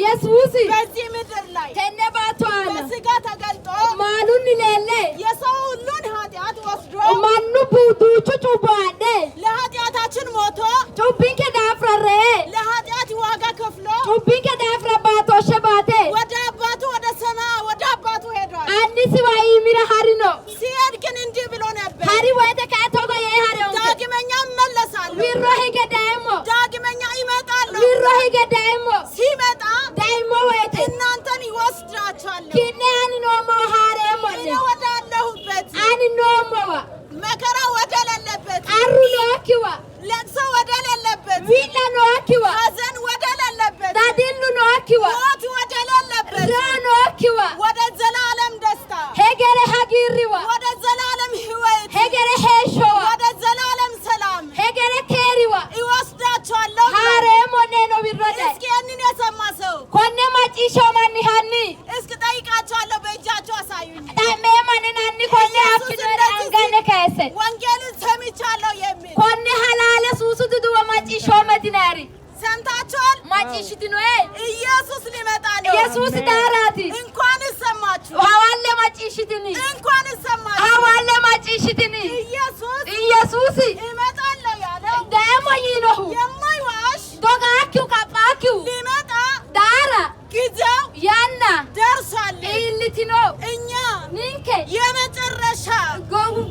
Yesuusi በዚህ ምድር ላይ tenne baatto aana በስጋ ተገልጦ maalunni leelle የሰው ሁሉን ኃጢአት ወስዶ mannu duuchu cubbo adhe ለኃጢአታችን ሞቶ cubbinke daafira ree ለኃጢአት ዋጋ ከፍሎ cubbinke daafira baatooshshe baate ወደ አባቱ ወደ ሰማይ ወደ አባቱ ሄዷል። annisiwa iimira harino. ሲሄድ ግን እንዲህ ብሎ ነበር፣ Hari woyite kae togo yee harinonke ዳግመኛ እመለሳለሁ፣ wirro hige dayemmo ዳግመኛ እመጣለሁ። wirro hige dayemmo ሲመጣ dayemmo woyite እናንተን ይወስዳችኋለሁ፣ ki'ne ani noommowa እኔ haareemmo'ne ወዳለሁበት ani noommowa መከራ ወደሌለበት፣ qarru nookkiwa ለቅሶ ወደሌለበት፣ wi'la nookkiwa ሐዘን ወደሌለበት፣ dadillu nookkiwa ሞት ወደሌለበት፣ reo nookkiwa ወደ ዘላለም ደስታ፣ hegere hagiirriwa ወደ ዘላለም ሕይወት፣ hegere heeshshowa ወደ ዘላለም ሰላም hegere keeriwa እወስዳችኋለሁ። haareemmo'ne no wirro daye እስኪ ይህንን የሰማ ሰው konne macciishsho manni hanni እስኪ ጠይቃቸዋለሁ። በእጃቸው አሳዩኝ። xa'meemmo'ne hanni konne ኢየሱስ affinoyere እንደዚህ anga'ne kayisse ወንጌልን ሰምቻለሁ የሚል konne halaale suusu duduwo macciishshoommo yinayiri ሰምታችኋል። macciishshitinoye ኢየሱስ ሊመጣ ነው። Yesuusi daaraati እንኳን ሰማችሁ፣ hawalle macciishshitini እንኳን ሰማችሁ። hawalle macciishshitini ኢየሱስ Yesuusi እመጣለሁ ያለው dayeemmo yiinohu የማይዋሽ dogaakkihu kaphaakkihu ሊመጣ daara ጊዜው yanna ደርሷል። iillitino እኛ ninke የመጨረሻ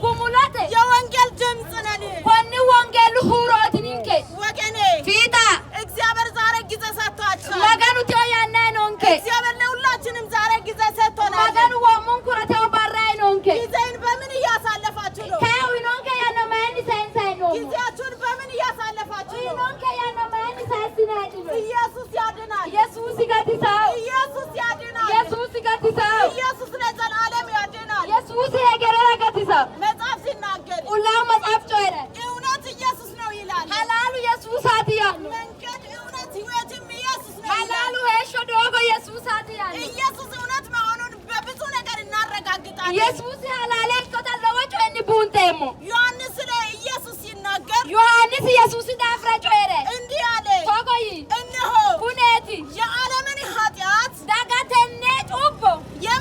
gumulate የወንጌል ድምፅ ነን። konni wongeellu huurooti ninke ወገኔ fiixa እግዚአብሔር ዛሬ ጊዜ ሰጥቷችኋል። Maganu teo yannayi noonke እግዚአብሔር ለሁላችንም ዛሬ ጊዜ ሰጥቶናል። Maganu wo'munkura teo barrayi noonke ጊዜን በምን እያሳለፋችሁ ነው? kayi uyinonke yanna mayinni sayinsayi noommo ጊዜያችሁን በምን እያሳለፋችሁ ነው? uyinonke yanna mayinni sayisinayi no ኢየሱስ ያድናል። Yesuusi gatisawo ኢየሱስ ያድናል። Yesuusi gatisawo ኢየሱስ ለዘላለም ያድናል። Yesuusi hegerera gatisawo መጽሐፍ ሲናገር Qullaawu Maxaafi coyi'ra እውነት ኢየሱስ ነው ይላል። halaalu Yesuusaati yaanno መንገድ፣ እውነት፣ ሕይወትም ኢየሱስ ነው ይላል። halaalu heeshsho doogo Yesuusaati yaanno ኢየሱስ እውነት መሆኑን በብዙ ነገር እናረጋግጣለን። Yesuusi halaale ikkinota lowo coyinni buunxeemmo ዮሐንስ ስለ ኢየሱስ ሲናገር Yohaannisi Yesuusi daafira coyi're እንዲህ አለ፣ togo yii እነሆ kuneeti የዓለምን ኃጢአት daga tenne cubbo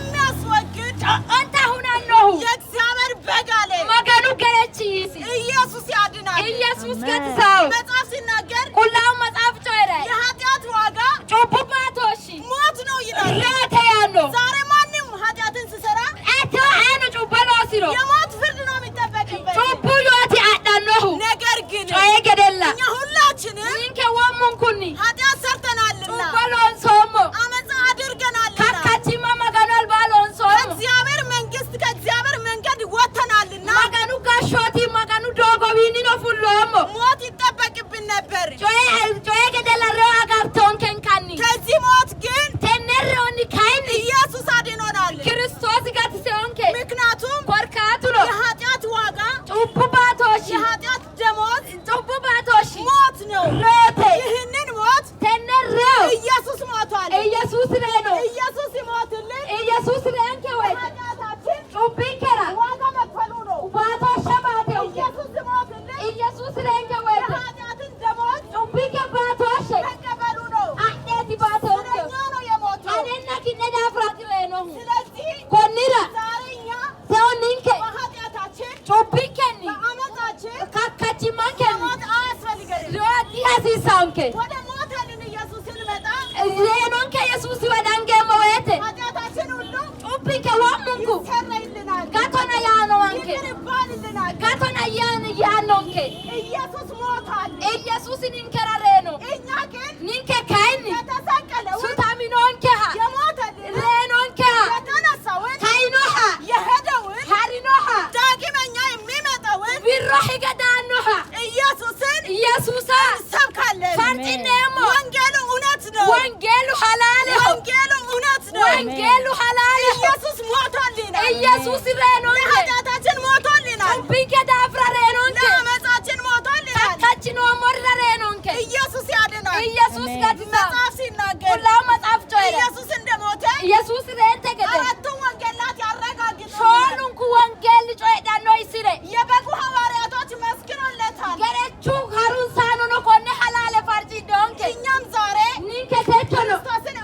የሚያስወግድ co'onta hunannohu የእግዚአብሔር በግ አለ። Maganu gerechi yiisi ኢየሱስ ያድናል። Iyesuusi gatisawo መጽሐፍ ሲናገር Qullaawu Maxaafi coyi're የኃጢአት ዋጋ cubbu baatooshshi ሞት ነው ይላል። reyote yaanno ዛሬ ማንም ኃጢአትን ሲሰራ ateo ayino cubbo loosiro የሞት ፍርድ ነው የሚጠበቅበት። cubbu yooti adhannohu ነገር ግን coye gedella እኛ ሁላችንም ninke wo'munkunni ኃጢአት ሰርተናልና cubbo loonsoommo አመፃ አድርገናልና kakkachimma Maganu albaa loonsoommo ከእግዚአብሔር መንግስት ከእግዚአብሔር መንገድ ወጥተናልና Maganu gashshooti Maganu doogowiinnino fulloommo ሞት ይጠበቅብን ነበር። coye gedella reyo agartoonkenkanni ከዚህ ሞት ግን tenne reyonni kayinni ኢየሱስ አድኖናል። Kiristoosi gatiseonke ምክንያቱም korkaatuno የኃጢአት ዋጋ cubbu baatooshshi የኃጢአት ደሞዝ cubbu baatooshshi ሞት ነው። reyote ይህንን ሞት tenne reyo ኢየሱስ ሞቷል። Iyesuusi reyino ኢየሱስ ሲሞትልን Iyesuusi reyanke woyte ኃጢአታችን cubbinkera ዋጋ መክፈሉ ነው። baatooshshe baateonke ኢየሱስ ሲሞትልን Iyesuusi reyanke woyte የኃጢአትን ደሞዝ cubbinke baatooshshe መቀበሉ ነው። adheeti baateonke ስለኛ ነው የሞተው። anenna ki'ne daafiraati reyinohu ስለዚህ konnira ዛሬ እኛ teo ninke በኃጢአታችን cubbinkenni በአመፃችን kakkachimmankenni ሞት አያስፈልገንም። reyo dihasiissaanke ወደ ሞተልን ኢየሱስ ስንመጣ reyinonke Yesuusiwa dangeemmo woyte ኃጢአታችን ሁሉ cubbinke wo'munku ይሰረይልናል፣ gatona yaanowanke ይቅር ይባልልናል። gatona yaannonke ኢየሱስ ሞቷል። Iyesuusi ninkera reyino እኛ ግን ninke kayinni የተሰቀለውን sutaminonkeha የሞተልን reyinonkeha የተነሳውን kainoha የሄደውን harinoha ዳግመኛ የሚመጣውን wirro hige daannoha ኢየሱስን Iyesuusa እንሰብካለን። farcineemmo ወንጌሉ እውነት ነው። ወንጌሉ halaaleho ወንጌሉ እውነት ነው። ወንጌሉ halaaleho ኢየሱስ ሞቶልናል። Iyesuusi reyinonke ለኃጢአታችን ሞቶልናል። cubbinke daafira reyinonke ለአመፃችን ሞቶልናል። kakkachinoommorira reyinonke ኢየሱስ ያድናል። Iyesuusi gatisawo መጽሐፍ ሲናገር Qullaawu Maxaafi coyi're ኢየሱስ እንደሞተ Iyesuusi reyinte gede አራቱም ወንጌላት ያረጋግጣሉ። shoolunku wongeelli coyidhanno isire የበጉ ሐዋርያቶች መስክሮለታል። gerechu harunsaanono konne halaale farcidhonke እኛም ዛሬ ninke techono ክርስቶስን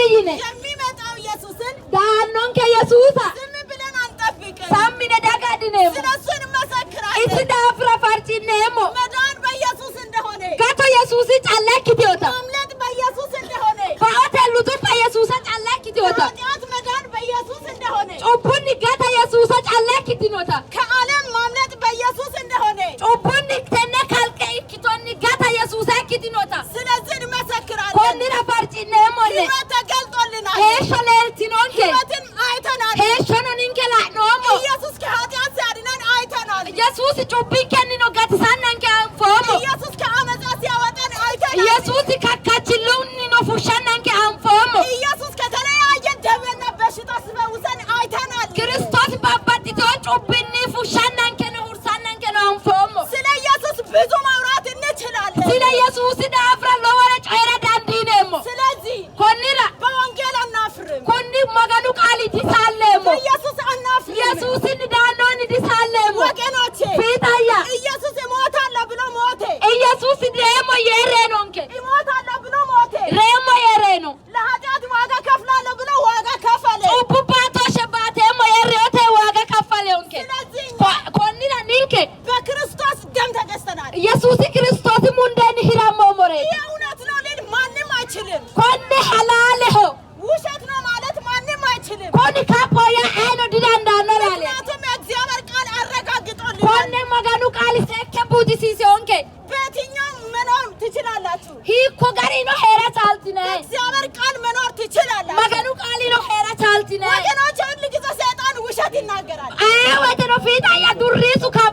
Sammi yine የሚመጣው ኢየሱስን daannonke Yesuusa ዝም ብለን አንጠብቅም። sammine dagadhineemmo ስለ እሱ እንመሰክራለን። isi daafira farci'neemmo መዳን በኢየሱስ እንደሆነ፣ gato Yesuusi calla ikkiteyoota ማምለጥ በኢየሱስ እንደሆነ፣ baote luxupha Yesuusa calla ikkiteyoota ከኃጢአት መዳን በኢየሱስ እንደሆነ፣ cubbunni gata Yesuusa calla ikkitinota ከዓለም ማምለጥ በኢየሱስ እንደሆነ፣ cubbunni tenne kalqe ikkitonni gata Yesuusa ikkitinota ስለዚህ እንመሰክራለን። konnira farci'neemmonne ሕይወት ተገልጦልናል። heeshsho leeltinonke ሕይወትን አይተናል። heeshshono ninke la'noommo ኢየሱስ ከኃጢአት ሲያድነን አይተናል። Yesuusi cubbinkennino gatisannanke anfoommo ኢየሱስ ከአመፃ ሲያወጣን አይተናል። Yesuusi kakkachillunnino fushshannanke anfoommo ኢየሱስ ከተለያየ ደዌና በሽታ ሲፈውሰን አይተናል። Kiristoosi babbaxxiteyo cubbinni fushshannankeno hursannankeno anfoommo ስለ ኢየሱስ ብዙ ማውራት እንችላለን። sile Yesuusi daafira lowore coyira dandiineemmo ስለዚህ konnira በወንጌል አናፍርም፣ kunni Maganu qaali disaalleemmo በኢየሱስ አናፍርም። Yesuusinni daannoonni disaalleemmo ወገኖቼ fiixayya ኢየሱስ እሞታለሁ ብሎ ሞተ። Iyesuusi reemmo yee reenonke እሞታለሁ ብሎ ሞተ። reemmo yee reeno ለኃጢአት ዋጋ ከፍላለሁ ብሎ ዋጋ ከፈለ። cubbu baatooshshe baateemmo yee reyote waaga kaffaleonke ስለዚህ እኛ konnira ninke በክርስቶስ ደም ተገዝተናል። Yesuusi Kiristoosi mundeenni hirammoommoreeti ይህ እውነት ነው ሊል ማንም አይችልም። konne halaaleho ውሸት ነው ማለት ማንም አይችልም። kuni kapho yaa ayino didandaanno laale ምክንያቱም የእግዚአብሔር ቃል አረጋግጦልናል። konne Maganu qaali seekke buuxisiiseonke በየትኛውም መኖር ትችላላችሁ። hiikko garino heera chaaltinayi በእግዚአብሔር ቃል መኖር ትችላላችሁ። Maganu qaalino heera chaaltinayi ወገኖች ሁል ጊዜ ሰይጣን ውሸት ይናገራል። ayee woyteno fiixa'ya durriisu kapho